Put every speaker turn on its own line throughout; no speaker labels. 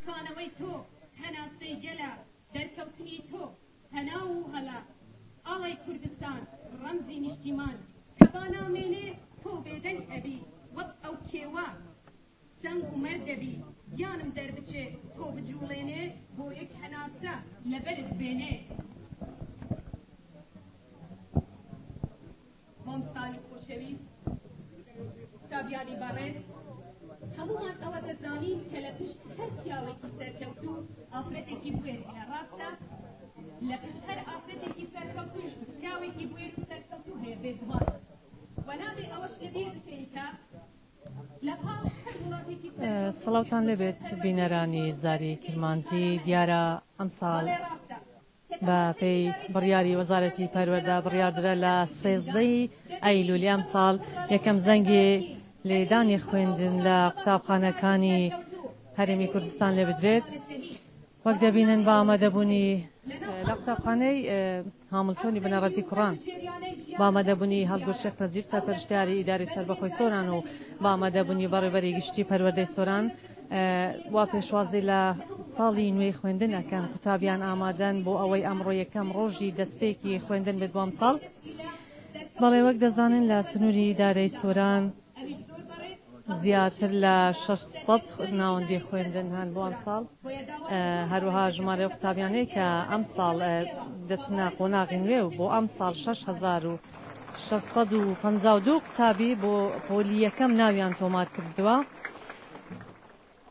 بروسکانەوەی تۆ هەناسەی گەلە، دەرکەوتنی تۆ پەنا و هەلە. ئاڵای کوردستان ڕەمزی نیشتیمان، کە با نامێنێ تۆ بێدەنگ ئەبی، وەک ئەو کێوە سەنگ و مەرد دەبی، گیانم دەربچێ تۆ بجوڵێنێ، بۆ یەک هەناسە لەبەرت بێنێ. مامۆستایانی خۆشەویست، قوتابیانی بەڕێز، هەموومان ئەوە دەزانین کە لە پشت هەر پیاوێکی سەرکەوتوو ئافرەتێکی بوێر هەیە، ڕاستە؟ لە پشت هەر ئافرەتێکی سەرکەوتووش پیاوێکی بوێر و سەرکەوتوو هەیە بێگومان. وە نابێ ئەوەش لەبیر بکەین کە لە پاڵ هەر وڵاتێکی سەرکەوتوو
سڵاوتان لێبێت بینەرانی زاری کرمانجی دیارە ئەمساڵ
بەڵێ ڕاستە.
بە پێی بڕیاری وەزارەتی پەروەردە بڕیاردرا لە 13 ی ئەیلولی ئەمساڵ یەکەم زەنگی لێدانی خوێندن لە قوتابخانەکانی هەرێمی کوردستان لێبدرێت. وەک دەبینن بە ئامادەبوونی لە قوتابخانەی هاملتۆنی بنەڕەتی کوڕان بە ئامادەبوونی هەڵگورد شێخ نەجیب سەرپەرشتیاری ئیدارەی سەربەخۆی سۆران و بە ئامادەبوونی بەڕێوەبەری گشتی پەروەردەی سۆران وا پێشوازی لە ساڵی نوێی خوێندن ئەکەن. قوتابیان ئامادەن بۆ ئەوەی ئەمڕۆ یەکەم ڕۆژی دەستپێکی خوێندن بێت بۆ ئەمساڵ. بەڵێ وەک دەزانن لە سنووری ئیدارەی سۆران زیاتر لە 600 ناوەندی خوێندن هەن بۆ ئەمساڵ. هەروەها ژمارەی قوتابیانەی کە ئەمساڵ دەچنە قۆناغی نوێ و بۆ ئەمساڵ 6652 قوتابی بۆ پۆلی یەکەم ناویان تۆمار کردووە.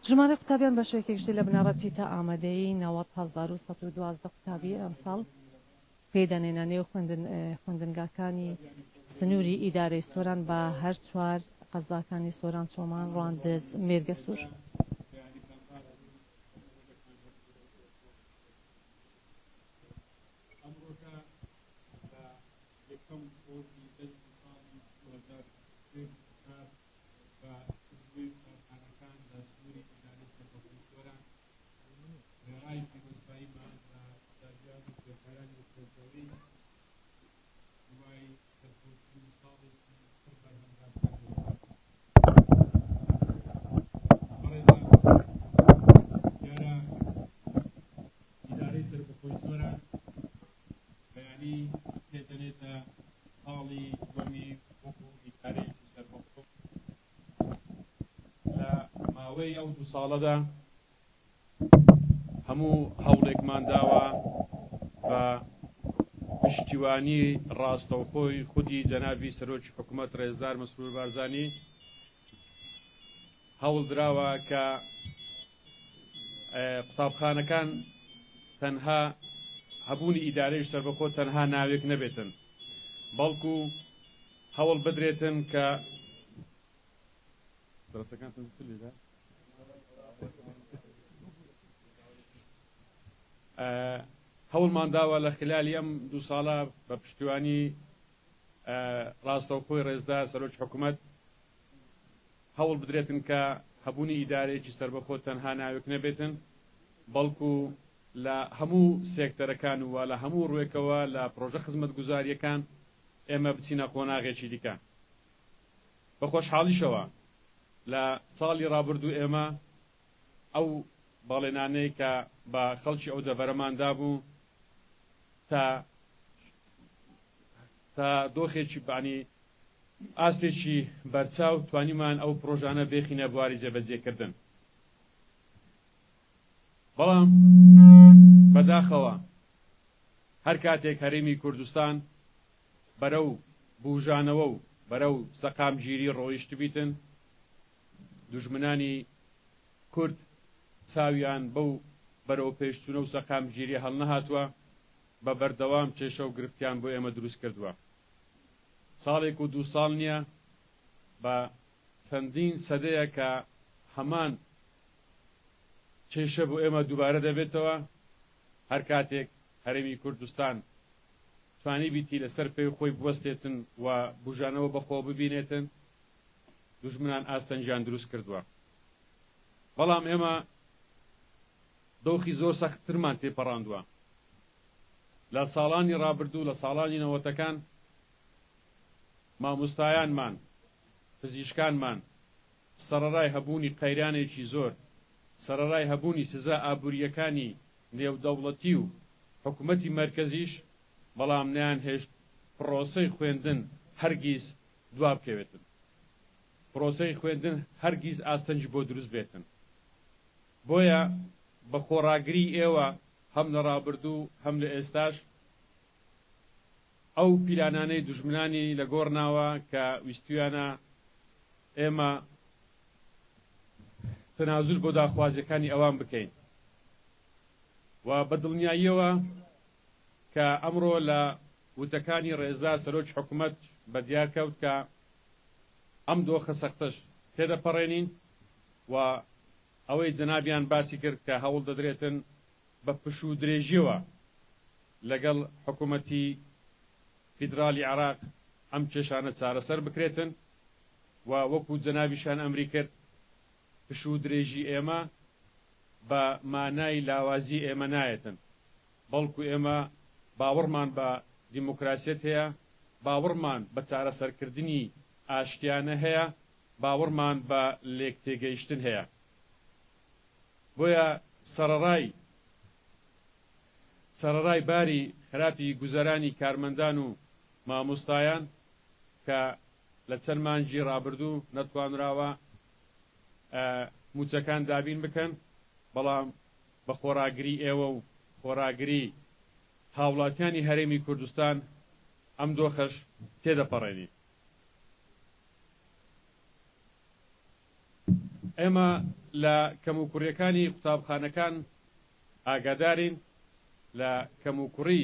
ژمارەی قوتابیان بە شێوەیەکی گشتی لە بنەڕەتی تا ئامادەیی 90,112 قوتابی ئەمساڵ پێ دەنێنە نێو خوێندنگاکانی سنووری ئیدارەی سۆران بە هەر چوار قەزاکانی سۆران، چۆمان، ڕواندز، مێرگەسوور.
بە کردنەوەی قوتابخانەکان لە سنووری ئیدارەی سەربەخۆی سۆران، وێڕای پیرۆزباییمان لە قوتابیان و فێرکارانی خۆشەویست، هیوای سەرکەوتن و ساڵێکی پڕ بەرهەمدارتان بۆ دەخوازین. بەڕێزان، دیارە ئیدارەی سەربەخۆی سۆران بەیانی پێ دەنێتە ساڵی دووەمی وەکو ئیدارەیەکی سەربەخۆ. لە ماوەی ئەو دوو ساڵەدا هەموو هەوڵێکمان داوە بە پشتیوانی ڕاستەوخۆی خودی جەنابی سەرۆکی حکومەت ڕێزدار مەسرور بارزانی هەوڵ دراوە کە قوتابخانەکان تەنها هەبوونی ئیدارەی سەربەخۆ تەنها ناوێک نەبێتن بەڵکو هەوڵ بدرێتن کە دەرسەکانتان زووتر لێدا هەوڵمان داوە لە خلالی ئەم دوو ساڵە بە پشتیوانی ڕاستەوخۆی ڕێزدار سەرۆکی حکوومەت هەوڵ بدرێتن کە هەبوونی ئیدارەیەکی سەربەخۆ تەنها ناوێک نەبێتن بەڵکو لە هەموو سێکتەرەکان و لە هەموو ڕوێکەوە لە پرۆژە خزمەتگوزارییەکان ئێمە بچینە قۆناغێکی دیکە. بە خۆشحاڵیشەوە لە ساڵی ڕابردوو ئێمە ئەو بەڵێنانەی کە بە خەڵکی ئەو دەڤەرەمان دابوو تا تا دۆخێکی بانی ئاستێکی بەرچاو توانیمان ئەو پرۆژانە بێخینە بواری جێبەجێکردن. بەڵام بەداخەوە هەر کاتێک هەرێمی کوردستان بەرەو بوژانەوە و بەرەو سەقامگیری ڕۆیشتبیتن، دوژمنانی کورد چاویان بەو بەرەوپێشچوونە و سەقامگیریە هەڵنەهاتووە، بە بەردەوام کێشە و گرفتیان بۆ ئێمە دروست کردووە. ساڵێک و دوو ساڵ نییە، بە چەندین سەدەیە کە هەمان کێشە بۆ ئێمە دووبارە دەبێتەوە، هەر کاتێک هەرێمی کوردستان توانیبیتی لەسەر پێی خۆی بوەستێتن و بوژانەوە بەخۆوە ببینێتن، دوژمنان ئاستەنگیان دروست کردووە. بەڵام ئێمە دۆخی زۆر سەختترمان تێپەڕاندووە. لە ساڵانی ڕابردوو، لە ساڵانی نەوەتەکان مامۆستایانمان، پزیشکانمان سەڕەرای هەبوونی قەیرانێکی زۆر. سەرەڕای هەبوونی سزا ئابوورییەکانی نێودەوڵەتی و حکومەتی مەرکەزیش، بەڵام نەیانهێشت پڕۆسەی خوێندن هەرگیز دوابکەوێتن. پرۆسەی خوێندن هەرگیز ئاستەنگی بۆ دروست بێتن. بۆیە بە خۆڕاگری ئێوە هەم لە ڕابردوو هەم لە ئێستاش ئەو پیلانانەی دوژمنانی لە گۆڕ ناوە کە ویستویانە ئێمە تەنازول بۆ داخوازیەکانی ئەوان بکەین و بە دڵنیاییەوە کە ئەمڕۆ لە وتەکانی ڕێزدار سەرۆکی حکومەت بە دیار کەوت کە ئەم دۆخە سەختەش تێدەپەڕێنین و ئەوەی جەنابیان باسی کرد کە هەوڵ دەدرێتن بە پشوو درێژیەوە لەگەڵ حکومەتی فیدراڵی عێراق ئەم کێشانە چارەسەر بکرێتن و وەکو جەنابیشان ئەمری کرد پشوو درێژی ئێمە بە مانای لاوازی ئێمە نایەتن بەڵکو ئێمە باوەڕمان بە دیموکراسیەت هەیە، باوەڕمان بە چارەسەرکردنی ئاشتیانە هەیە، باوەڕمان بە لێکتێگەیشتن هەیە. بۆیە سەڕەڕای سەڕەڕای باری خراپی گوزەرانی کارمەندان و مامۆستایان کە لە چەند مانگی ڕابردوو نەتوانراوە مووچەکان دابین بکەن، بەڵام بە خۆڕاگری ئێوە و خۆڕاگری هاوڵاتیانی هەرێمی کوردستان ئەم دۆخەش تێدەپەڕێنین. ئێمە لە کەموکوڕیەکانی قوتابخانەکان ئاگادارین، لە کەموکوڕی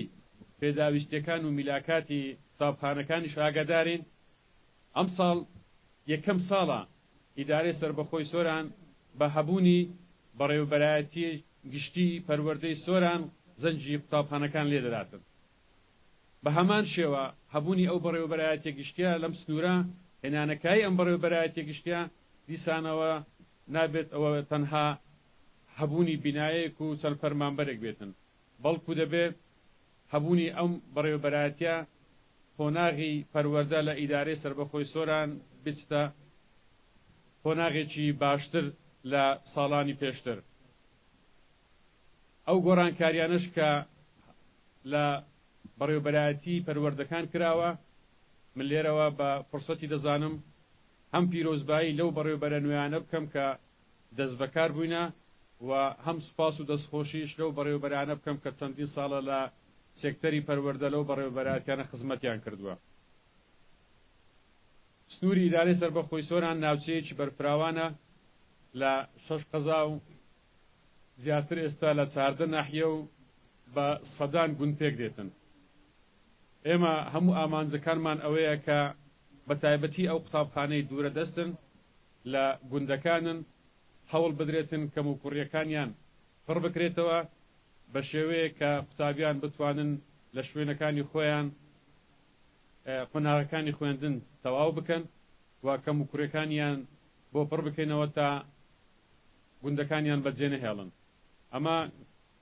پێداویستیەکان و میلاکاتی قوتابخانەکانیش ئاگادارین. ئەمساڵ یەکەم ساڵە ئیدارەی سەربەخۆی سۆران بە هەبوونی بەڕێوەبەرایەتیی گشتیی پەروەردەی سۆران زەنگی قوتابخانەکان لێدەداتن. بە هەمان شێوە هەبوونی ئەو بەڕێوەبەرایەتیە گشتیە لەم سنوورە، هێنانەکایی ئەم بەڕێوەبەرایەتیە گشتیە دیسانەوە نابێت ئەوە تەنها هەبوونی بینایەک و چەند فەرمانبەرێک بێتن، بەڵکو دەبێت هەبوونی ئەم بەڕێوەبەرایەتیە قۆناغی پەروەردە لە ئیدارەی سەربەخۆی سۆران بچتە قۆناغێکی باشتر لە ساڵانی پێشتر. ئەو گۆڕانکاریانەش کە لە بەڕێوەبەرایەتی پەروەردەکان کراوە، من لێرەوە بە فرسەتی دەزانم هەم پیرۆزبایی لەو بەڕێوەبەرە نوێیانە بکەم کە دەستبەکار بووینە و هەم سوپاس و دەستخۆشیش لەو بەڕێوەبەرانە بکەم کە چەندین ساڵە لە سێکتەری پەروەردە لەو بەڕێوەبەرایەتیانە خزمەتیان کردووە. سنووری ئیدارەی سەربەخۆی سۆران ناوچەیەکی بەرفراوانە لە شەش قەزا و زیاتر ئێستا لە 14 ناحیە و بە سەدان گوند پێک دێتن. ئێمە هەموو ئامانجەکانمان ئەوەیە کە بە تایبەتی ئەو قوتابخانەی دوورە دەستن لە گوندەکانن هەوڵ بدرێتن کەموکوڕیەکانیان پڕ بکرێتەوە بە شێوەیەک کە قوتابیان بتوانن لە شوێنەکانی خۆیان قۆناغەکانی خوێندن تەواو بکەن و کەموکوڕیەکانیان بۆ پڕ بکەینەوە تا گوندەکانیان بەجێ نەهێڵن. ئەمە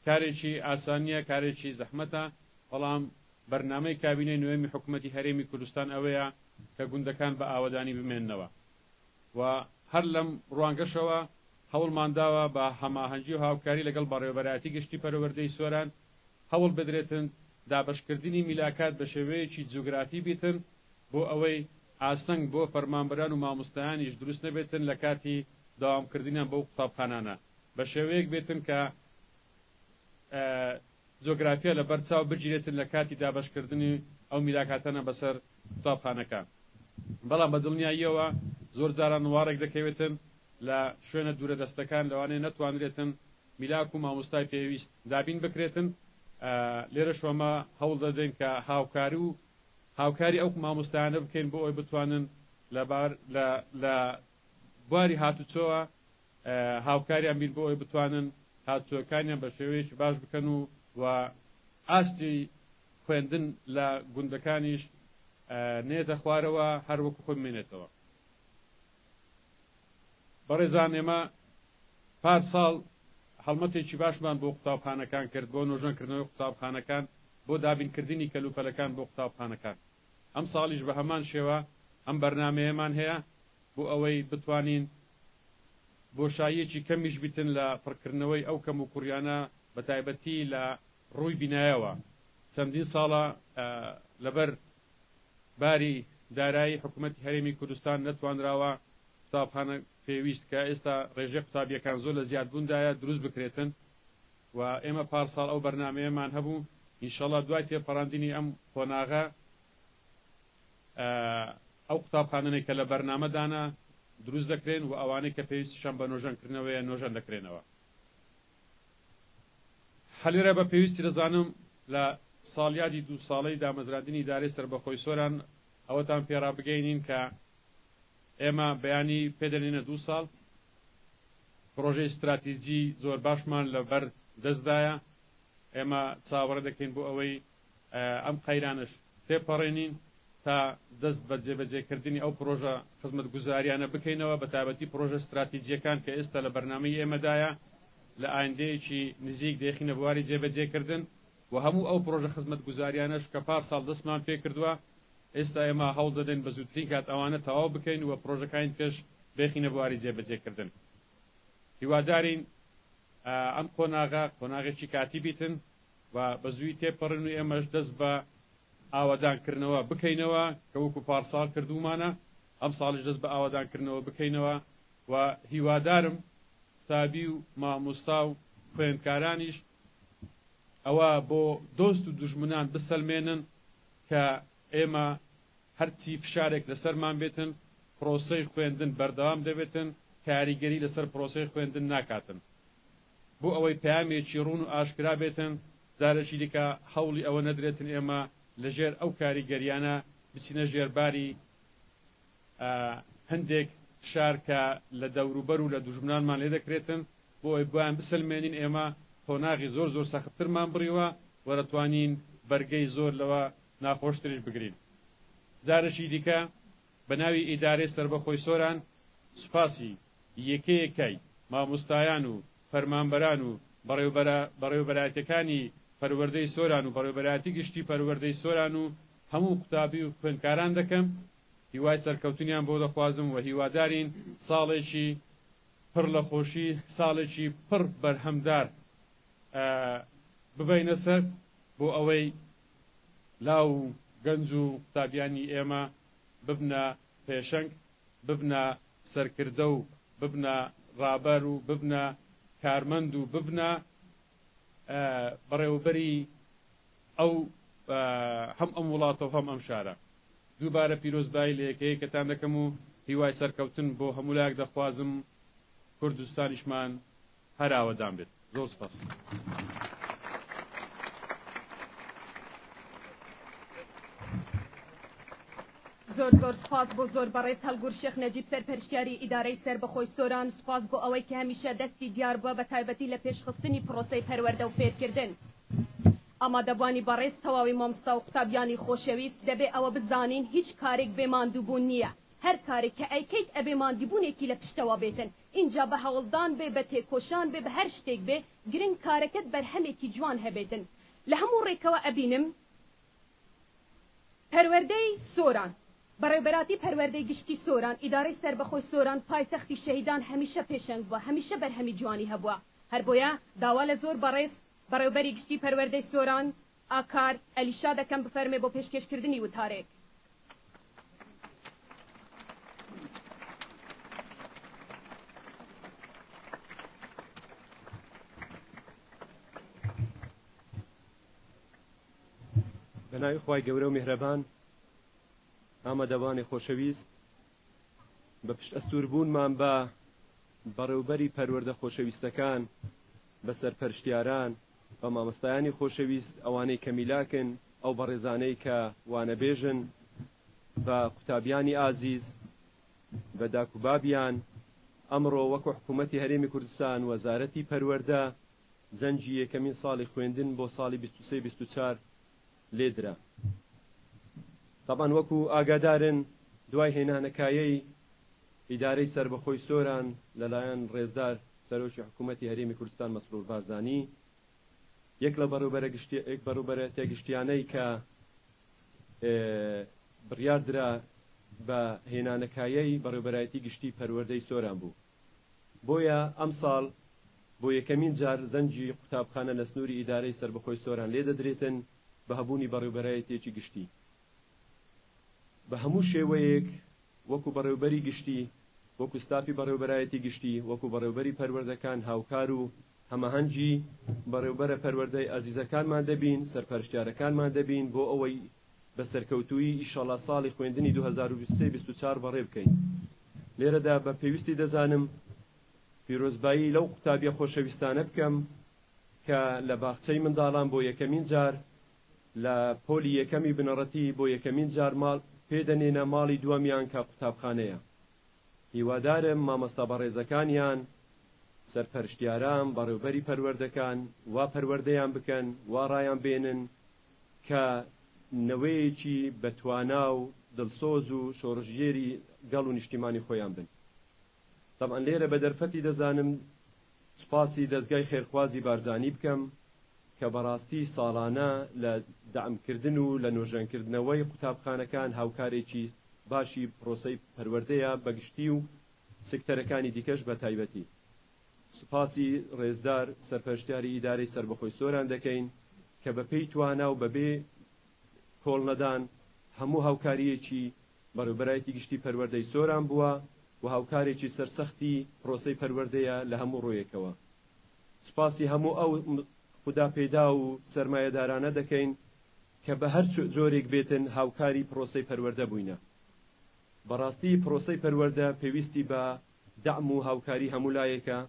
کارێکی ئاسان نییە، کارێکی زەحمەتە، بەڵام بەرنامەی کابینەی نۆیەمی حکومەتی هەرێمی کوردستان ئەوەیە کە گوندەکان بە ئاوەدانی بمێننەوە و هەر لەم ڕوانگەشەوە هەوڵمان داوە بە هەماهەنگی و هاوکاری لەگەڵ بەڕێوەبەرایەتی گشتی پەروەردەی سۆران هەوڵ بدرێتن دابەشکردنی میلاکات بە شێوەیەکی جوگرافی بیتن بۆ ئەوەی ئاستەنگ بۆ فەرمانبەران و مامۆستایانیش دروست نەبێتن لە کاتی دەوامکردنیان بەو قوتابخانانە بە شێوەیەک بێتن کە جۆگرافیا لەبەر چاو بگیرێتن لە کاتی دابەشکردنی ئەو میلاکاتانە بەسەر قوتابخانەکان. بەڵام بە دڵنیاییەوە زۆر جاران واڕێک دەکەوێتن لە شوێنە دوورە دەستەکان لەوانەیە نەتوانرێتن میلاک و مامۆستای پێویست دابین بکرێتن. لێرەش ئێمە هەوڵ دەدەین کە هاوکاری و هاوکاری ئەو مامۆستایانە بکەین بۆ ئەوەی بتوانن لە بار لە لە بواری هاتوچۆوە هاوکاریان بین بۆ ئەوەی بتوانن هاتوچۆکانیان بە شێوەیەکی باش بکەن و و ئاستی خوێندن لە گوندەکانیش نێتە خوارەوە هەر وەکو خۆی بمێنێتەوە. بەڕێزان ئێمە پار ساڵ هەڵمەتێکی باشمان بۆ قوتابخانەکان کرد بۆ نۆژەنکردنەوەی قوتابخانەکان بۆ دابینکردنی کەلوپەلەکان بۆ قوتابخانەکان. ئەم ساڵیش بە هەمان شێوە ئەم بەرنامەیەمان هەیە بۆ ئەوەی بتوانین. بۆشاییەکی کەمیش بیتن لە پڕکردنەوەی ئەو کەموکوڕیانە بەتایبەتی لە ڕووی بینایەوە چەندین ساڵە لەبەر باری دارایی حکوومەتی هەرێمی کوردستان نەتوانراوە قوتابخانە پێویست کە ئێستا ڕێژەی قوتابیەکان زۆر لە زیادبووندایە دروست بکرێتن و ئێمە پارساڵ ئەو بەرنامەیەمان هەبوو ئینشەڵا دوای تێپەڕاندنی ئەم قۆناغە ئەو قوتابخانەنەی کە لە بەرنامەدانە دروست دەکرێن و ئەوانەی کە پێویستیشان بە نۆژەنکردنەوەیە نۆژەن دەکرێنەوە. هەلێرە بە پێویستی دەزانم لە ساڵیادی دوو ساڵەی دامەزراندنی ئیدارەی سەربەخۆی سۆران ئەوەتان پێ ڕابگەینین کە ئێمە بەیانی پێدەنێنە دوو ساڵ پڕۆژەی ستراتیجی زۆر باشمان لەبەر دەستدایە ئێمە چاوەڕێ دەکەین بۆ ئەوەی ئەم قەیرانەش تێپەڕێنین تا دەست بە جێبەجێکردنی ئەو پڕۆژە خزمەتگوزاریانە بکەینەوە، بەتایبەتی پڕۆژە ستراتیجییەکان کە ئێستا لە بەرنامەی ئێمەدایە، لە ئایندەیەکی نزیک دەیخینە بواری جێبەجێکردن و هەموو ئەو پڕۆژە خزمەتگوزاریانەش کە پار ساڵ دەستمان پێکردووە، ئێستا ئێمە هەوڵ دەدەین بە زووترین کات ئەوانە تەواو بکەین و پڕۆژەکانی ترش بێخینە بواری جێبەجێکردن. هیوادارین ئەم قۆناغە قۆناغێکی کاتی بیتن و بە زووی تێپەڕن و ئێمەش دەست بە ئاوەدانکردنەوە بکەینەوە کە وەکو پارساڵ کردوومانە ئەمساڵیش دەست بە ئاوەدانکردنەوە بکەینەوە و هیوادارم قوتابی و مامۆستا و خوێندکارانیش ئەوە بۆ دۆست و دوژمنان بسەلمێنن کە ئێمە هەرچی فشارێک لەسەرمان بێتن پرۆسەی خوێندن بەردەوام دەبێتن کاریگەری لەسەر پرۆسەی خوێندن ناکاتن. بۆ ئەوەی پەیامێکی ڕوون و ئاشکرا بێتن، جارێکی دیکە هەوڵی ئەوە نەدرێتن ئێمە لە ژێر ئەو کاریگەریانە بچینە ژێر باری هەندێک فشار کە لە دەوروبەر و لە دوژمنانمان لێ دەکرێتن، بۆ ئەوەی بۆیان بسەلمێنین ئێمە قۆناغی زۆر زۆر سەختترمان بڕیوە و دەتوانین بەرگەی زۆر لەوە ناخۆشتریش بگرین. جارێکی دیکە بە ناوی ئیدارەی سەربەخۆی سۆران سوپاسی یەکەیەکەی مامۆستایان و فەرمانبەران و بەڕێوەبەرایەتیەکانی پەروەردەی سۆران و بەڕێوەبەرایەتی گشتی پەروەردەی سۆران و هەموو قوتابی و خوێندکاران دەکەم، هیوای سەرکەوتنیان بۆ دەخوازم و هیوادارین ساڵێکی پڕ لە خۆشی، ساڵێکی پڕ بەرهەمدار ببەینە سەر بۆ ئەوەی لاو و گەنج و قوتابیانی ئێمە ببنە پێشەنگ، ببنە سەرکردە و ببنە ڕابەر و ببنە کارمەند و ببنە بەڕێوەبەری ئەو هەم ئەم وڵاتە و هەم ئەم شارە. دووبارە پیرۆزبایی لە یەکەیەکەتان دەکەم و هیوای سەرکەوتن بۆ هەموو لایەک دەخوازم، کوردستانیشمان هەر ئاوەدان بێت. زۆر سپاس.
زۆر زۆر سوپاس بۆ زۆر بەڕێز هەڵگور شێخ نەجیب سەرپەرشتیاری ئیدارەی سەربەخۆی سۆران، سوپاس بۆ ئەوەی کە هەمیشە دەستی دیار بووە بە تایبەتی لە پێشخستنی پڕۆسەی پەروەردە و فێرکردن. ئامادەبوانی بەڕێز تەواوی مامۆستا و قوتابیانی خۆشەویست دەبێ ئەوە بزانین هیچ کارێک بێ ماندووبوون نییە هەر کارێک کە ئەیکەیت ئەبێ ماندیبوونێکی لە پشتەوە بێتن ئینجا بە هەوڵدان بێ بە تێکۆشان بێ بە هەر شتێک بێ گرنگ کارەکەت بەرهەمێکی جوان هەبێتن لە هەموو ڕێکەوە ئەبینم پەروەردەی سۆران بەڕێوبەراتی پەروەردەی گشتی سۆران ئیدارەی سەربەخۆی سۆران پایتەختی شەهیدان هەمیشە پێشەنگ بووە هەمیشە بەرهەمی جوانی هەبووە هەر بۆیە داوا لە زۆر بەڕێز بەڕێوبەری گشتی پەروەردەی سۆران ئاکار ئەلیشا دەکەم بفەرمێ بۆ پێشکێشکردنی وتارێک.
بە ناوی خوای گەورە و میهرەبان ئامادەبانی خۆشەویست بە پشت ئەستووربوونمان بە بەڕێوبەری پەروەردە خۆشەویستەکان بە سەرپەرشتیاران بە مامۆستایانی خۆشەویست ئەوانەی کە میلاکن ئەو بەڕێزانەی کە وانەبێژن بە قوتابیانی ئازیز بە داک و بابیان ئەمڕۆ وەکو حکوومەتی هەرێمی کوردستان وەزارەتی پەروەردە زەنگی یەکەمین ساڵی خوێندن بۆ ساڵی 23 24 لێدرا. تەبعەن وەکو ئاگادارن دوای هێنانەکایەی ئیدارەی سەربەخۆی سۆران لەلایەن ڕێزدار سەرۆکی حکوومەتی هەرێمی کوردستان مەسرور بارزانی یەک لە بەڕێوبەرەتە گشتیانەی کە بڕیار درا بە هێنانەکایەی بەڕێوبەرایەتی گشتی پەروەردەی سۆران بوو. بۆیە ئەمساڵ بۆ یەکەمین جار زەنگی قوتابخانە لە سنووری ئیدارەی سەربەخۆی سۆران لێدەدرێتن بە هەبوونی بەڕێوبەرایەتیەکی گشتی بە هەموو شێوەیەک وەکو بەڕێوبەری گشتی، وەکو ستافی بەڕێوبەرایەتی گشتی، وەکو بەڕێوبەری پەروەردەکان هاوکار و هەماهەنگی بەڕێوبەرە پەروەردەی ئازیزەکانمان دەبین، سەرپەرشتیارەکانمان دەبین بۆ ئەوەی بە سەرکەوتوویی ئیشەڵا ساڵی خوێندنی 2023 24 بەڕێ بکەین. لێرەدا بە پێویستی دەزانم پیرۆزبایی لەو قوتابیە خۆشەویستانە بکەم کە لە باخچەی منداڵان بۆ یەکەمین جار لە پۆلی یەکەمی بنەڕەتی بۆ یەکەمین جار ماڵ پێ دەنێنە ماڵی دووەمیان کە قوتابخانەیە. هیوادارم مامۆستا بەڕێزەکانیان، سەرپەرشتیاران، بەڕێوبەری پەروەردەکان وا پەروەردەیان بکەن، وا ڕایان بێنن کە نەوەیەکی بە توانا و دڵسۆز و شۆڕشگێری گەڵ و نیشتیمانی خۆیان بن. تەبعەن لێرە بە دەرفەتی دەزانم سوپاسی دەزگای خێرخوازی بارزانی بکەم کە بەڕاستی ساڵانە لە دەعم کردن و لە نۆژەنکردنەوەی قوتابخانەکان هاوکارێکی باشی پرۆسەی پەروەردەیە بە گشتی و سکتەرەکانی دیکەش بە تایبەتی. سوپاسی ڕێزدار سەرپەرشتیاری ئیدارەی سەربەخۆی سۆران دەکەین کە بە پێی توانا و بە بێ کۆڵنەدان هەموو هاوکارییەکی بەڕێوبەرایەتی گشتی پەروەردەی سۆران بووە و هاوکارێکی سەرسەختی پرۆسەی پەروەردەیە لە هەموو ڕوویەکەوە. سوپاسی هەموو ئەو خودا پێداو و سەرمایەدارانە دەکەین کە بە هەر جۆرێک بێتن هاوکاری پرۆسەی پەروەردە بووینە. بەڕاستی پرۆسەی پەروەردە پێویستی بە دەعم و هاوکاری هەموو لایەکە،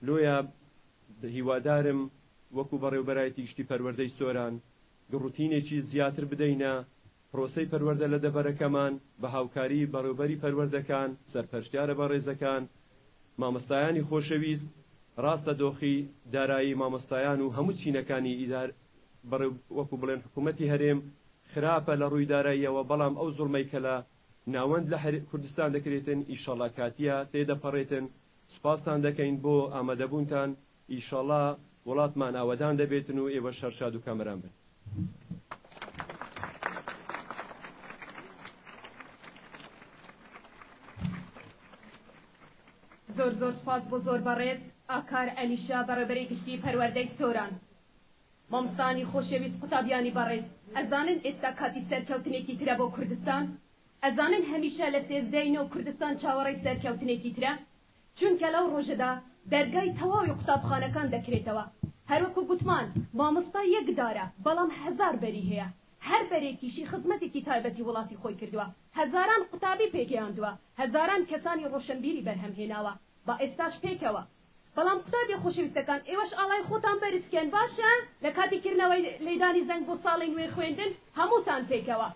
لۆیە هیوادارم وەکو بەڕێوبەرایەتی گشتی پەروەردەی سۆران گڕوتینێکی زیاتر بدەینە پرۆسەی پەروەردە لە دەڤەرەکەمان بە هاوکاری بەڕێوبەری پەروەردەکان، سەرپەرشتیارە بەڕێزەکان، مامۆستایانی خۆشەویست، ڕاستە دۆخی دارایی مامۆستایان و هەموو چینەکانی ئیدار بەڕێو وەکو بڵێن حکوومەتی هەرێم خراپە لە ڕووی داراییەوە بەڵام ئەو زوڵمەی کە لە ناوەند لە کوردستان دەکرێتن ئیشەڵا کاتیە تێدەپەڕێتن سوپاستان دەکەین بۆ ئامادەبوونتان ئیشەڵا وڵاتمان ئاوەدان دەبێتن و ئێوەش هەر شاد و کامەران بن.
زۆر زۆر سوپاس بۆ زۆر بەڕێز ئاکار ئەلیشا بەڕێوبەری گشتی پەروەردەی سۆران. مامۆستایانی خۆشەویست قوتابیانی بەڕێز ئەزانن ئێستا کاتی سەرکەوتنێکی ترە بۆ کوردستان؟ ئەزانن هەمیشە لە 13 ی نۆ کوردستان چاوەڕێی سەرکەوتنێکی ترە؟ چونکە لەو ڕۆژەدا دەرگای تەواوی قوتابخانەکان دەکرێتەوە. هەروەکو گوتمان مامۆستا یەک دارە، بەڵام هەزار بەری هەیە. هەر بەرێکیشی خزمەتێکی تایبەتی وڵاتی خۆی کردووە. هەزاران قوتابی پێگەیاندووە، هەزاران کەسانی ڕۆشنبیری بەرهەم هێناوە. با ئێستاش پێکەوە. بەڵام قوتابیە خۆشەویستەکان ئێوەش ئاڵای خۆتان بەرز کەن باشە؟ لە کاتی کردنەوەی لێدانی زەنگ بۆ ساڵی نوێی خوێندن هەمووتان پێکەوە.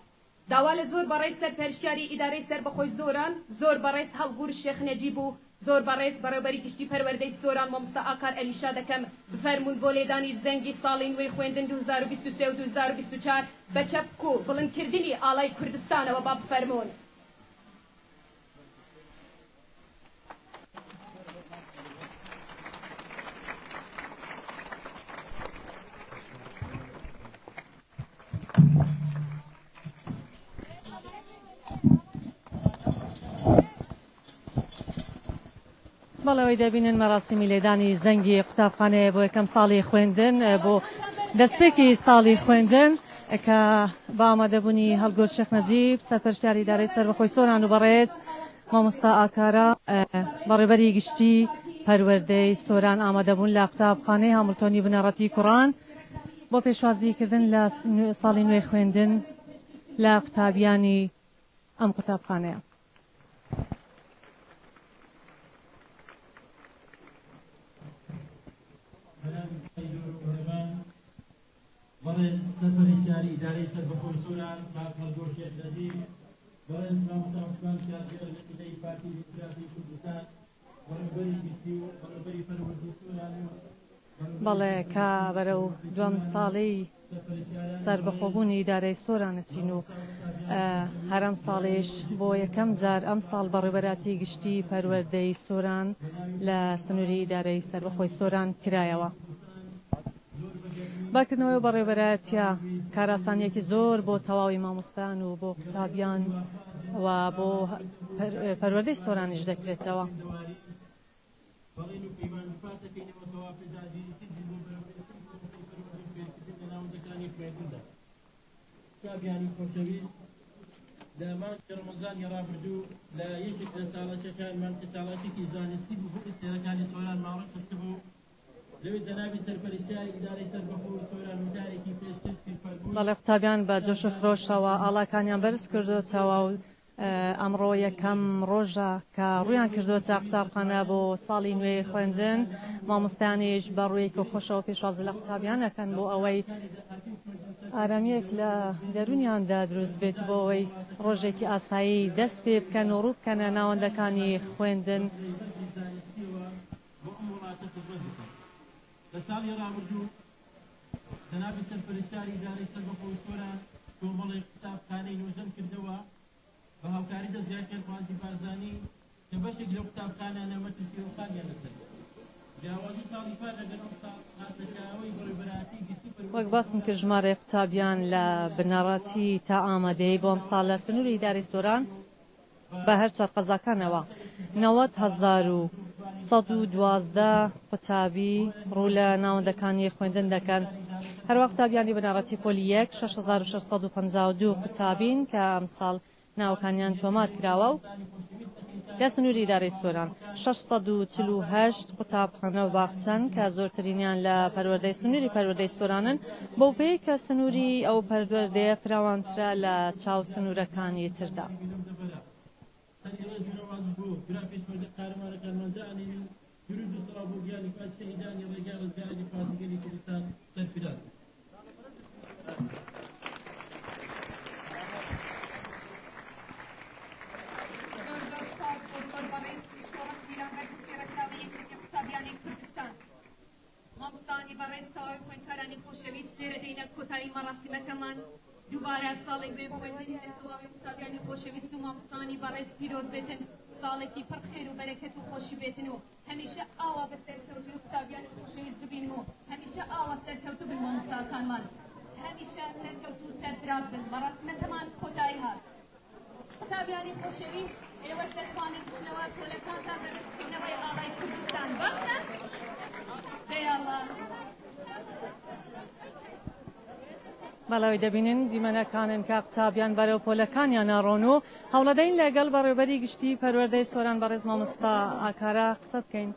داوا لە زۆر بەڕێز سەرپەرشتیاری ئیدارەی سەربەخۆی سۆران، زۆر بەڕێز هەڵگور شێخ نەجیب و زۆر بەڕێز بەڕێوبەری گشتی پەروەردەی سۆران مامۆستا ئاکار ئەلیشا دەکەم بفەرموون بۆ لێدانی زەنگی ساڵی نوێی خوێندن 2023 و 2024 بە چەپک و بڵندکردنی ئاڵای کوردستانەوە با بفەرموون.
بەڵێ ئەوەی دەبینن مەراسیمی لێدانی زەنگی قوتابخانەیە بۆ یەکەم ساڵی خوێندن بۆ دەستپێکی ساڵی خوێندن کە بە ئامادەبوونی هەڵگۆر شێخ نەجیب سەرپەرشتیاری ئیدارەی سەربەخۆی سۆران و بەڕێز مامۆستا ئاکارا بەڕێبەری گشتی پەروەردەی سۆران ئامادەبوون لە قوتابخانەی هامڵتۆنی بنەڕەتی کوڕان بۆ پێشوازیکردن لە ساڵی نوێی خوێندن لە قوتابیانی ئەم قوتابخانەیە.
بەڕێز سەرپەرشتیاری ئیدارەی سەربەخۆی سۆران کاک هەڵگۆر شێخ نەجیب، بەڕێز مامۆستا عوسمان کارگێڕ لە پارتی دیموکراتی کوردستان، بەڕێوبەری گشتی و بەڕێوبەری پەروەردەی سۆران و
بەڵێ کە بەرەو دووەم ساڵی سەربەخۆبوونی ئیدارەی سۆران ئەچین و هەر ئەم ساڵیش بۆ یەکەم جار ئەم ساڵ بەڕێوبەراتی گشتی پەروەردەی سۆران لە سنووری ئیدارەی سەربەخۆی سۆران کرایەوە. بە کردنەوەی بەڕێوبەرایەتیە کارئاسانیەکی زۆر بۆ تەواوی مامۆستایان و بۆ قوتابیان و بۆ پەروەردەی سۆرانیش دەکرێتەوە.
بەڵێن و پەیمان دووپات دەکەینەوە کەوا پێداگیریتر بین بۆ بەرەوپێشچوونی پرۆسەی پەروەردە و فێرکردن لە ناوەندەکانی خوێندندا. قوتابیانی خۆشەویست، لە مانگی ڕەمەزانی ڕابردوو لە یەکێک لە چالاکیەکانمان کە چالاکیەکی زانستی بوو بۆ ئەستێرەکانی سۆرانمان ڕێکخستبوو، لەوێ جەنابی سەرپەرشتیاری ئیدارەی سەربەخۆی سۆران وتارێکی پێشکەش کرد فەرمووی.
بەڵێ قوتابیان بە جۆش و خرۆشەوە ئاڵاکانیان بەرز کردۆتەوە و ئەمڕۆ یەکەم ڕۆژە کە ڕوویان کردۆتە قوتابخانە بۆ ساڵی نوێی خوێندن، مامۆستایانیش بە ڕوویەکی خۆشەوە پێشوازی لە قوتابیان ئەکەن بۆ ئەوەی ئارامییەک لە دەروونیاندا دروست بێت بۆ ئەوەی ڕۆژێکی ئاسایی دەست پێ بکەن و ڕوو بکەنە ناوەندەکانی خوێندن.
بۆ ئەم وڵاتە خزمەت بکەن. لە ساڵی ڕابردوو جەنابی سەرپەرشتیاری ئیدارەی سەربەخۆی سۆران کۆمەڵێک قوتابخانەی نۆژەن کردەوە بە هاوکاری دەزگای خێرخوازی بارزانی کە بەشێک لەو قوتابخانانە مەترسی ڕووخانیان لەسەر بوو. جیاوازی ساڵی پار لەگەڵ ئەمساڵ هاتنەکایەوەی بەڕێوبەرایەتی گشتی پەروەردەی
وەک باسم
سۆران
کرد ژمارەی قوتابیان لە بنەڕەتی تا ئامادەیی بۆ ئەمساڵ لە سنووری ئیدارەی سۆران بە هەر چوار قەزاکانەوە 90,112 قوتابی ڕوو لە ناوەندەکانی خوێندن دەکەن. هەروەها قوتابیانی بنەڕەتی پۆلی یەک 6652 قوتابین کە ئەمساڵ ناوەکانیان تۆمار کراوە و لە سنووری ئیدارەی سۆران 648 قوتابخانە و باخچەن کە زۆرترینیان لە پەروەردەی سنووری پەروەردەی سۆرانن، بەوپێیەی کە سنووری ئەو پەروەردەیە فراوانترە لە چاو سنوورەکانی تردا.
زۆر زۆر سوپاس بۆ زۆر بەڕێز شۆڕش میران ڕێکخستی ڕێکخراوەی یەکێتی قوتابیانی کوردستان. مامۆستایانی بەڕێز تەواوی خوێندکارانی خۆشەویست لێرە دێینە کۆتایی مەڕاسیمەکەمان دووبارە ساڵی نوێ خوێندنی لە تەواوی قوتابیانی خۆشەویست و مامۆستایانی بەڕێز پیرۆز بێتن ساڵێکی پڕ خێر و بەرەکەت و خۆشی بێتن و هەمیشە ئاوا بە سەرکەوتووی قوتابیانی خۆشەویست ببینم و هەمیشە ئاوا سەرکەوتوو بن مامۆستاکانمان هەمیشە سەرکەوتوو و سەرفراز بن مەڕاسیمەکەمان کۆتایی هات. قوتابیانی خۆشەویست ئێوەش دەتوانن بچنەوە پۆلەکانتان بە بەرزکردنەوەی ئاڵای کوردستان باشە؟ دەیاڵا.
بەڵێ دەبینن دیمەنەکانن کە قوتابیان بەرەو پۆلەکانیان ئەڕۆن و هەوڵەدەین لەگەڵ بەڕێوبەری گشتی پەروەردەی سۆران بەڕێز مامۆستا ئاکارا قسە بکەین.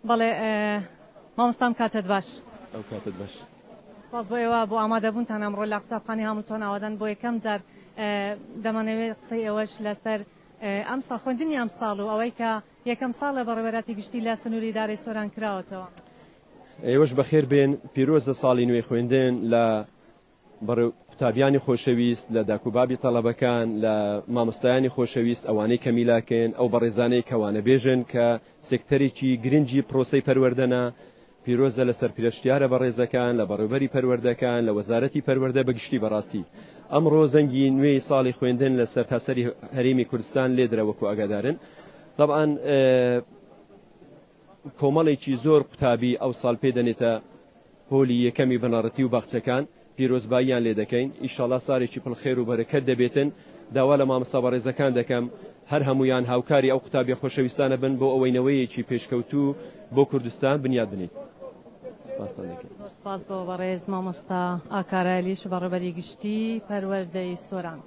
بەڵێ مامۆستام کاتت باش.
ئەو کاتت باش.
سپاس بۆ ئێوە بۆ ئامادەبوونتان ئەمڕۆ لە قوتابخانەی هاملتۆن ئاوادان بۆ یەکەم جار دەمانەوێت قسەی ئێوەش لەسەر ئەمساڵ خوێندنی ئەمساڵ و ئەوەی کە یەکەم ساڵە بەڕێوەبەرایەتی گشتی لە سنووری ئیدارەی سۆران کراوەتەوە.
ئێوەش بەخێر بێن، پیرۆزە ساڵی نوێی خوێندن لە بەڕێ قوتابیانی خۆشەویست، لە داک و بابی تەڵەبەکان، لە مامۆستایانی خۆشەویست، ئەوانەی کە میلاکن، ئەو بەڕێزانەی کە وانەبێژن کە سێکتەرێکی گرنگی پرۆسەی پەروەردەنە، پیرۆزە لە سەرپرەشتیارە بەڕێزەکان، لە بەڕێوبەری پەروەردەکان، لە وەزارەتی پەروەردە بە گشتی بەڕاستی ئەمڕۆ زەنگی نوێی ساڵی خوێندن لە سەرتاسەری هەرێمی کوردستان لێدرا وەکو ئاگادارن تەبعەن کۆمەڵێکی زۆر قوتابی ئەوساڵ پێ دەنێتە پۆلی یەکەمی بنەڕەتی و باخچەکان پیرۆزباییان لێ دەکەین ئیشەڵا سارێکی پڵ خێر و بەرەکەت دەبێتن داوا لە مامۆستا بەڕێزەکان دەکەم هەر هەموویان هاوکاری ئەو قوتابیە خۆشەویستانە بن بۆ ئەوەی نەوەیەکی پێشکەوتوو بۆ کوردستان بنیات بنێین سپاستان دەکەین.
زۆر سپاس بۆ بەڕێز مامۆستا ئاکارالیش بەڕێوبەری گشتی پەروەردەی سۆران.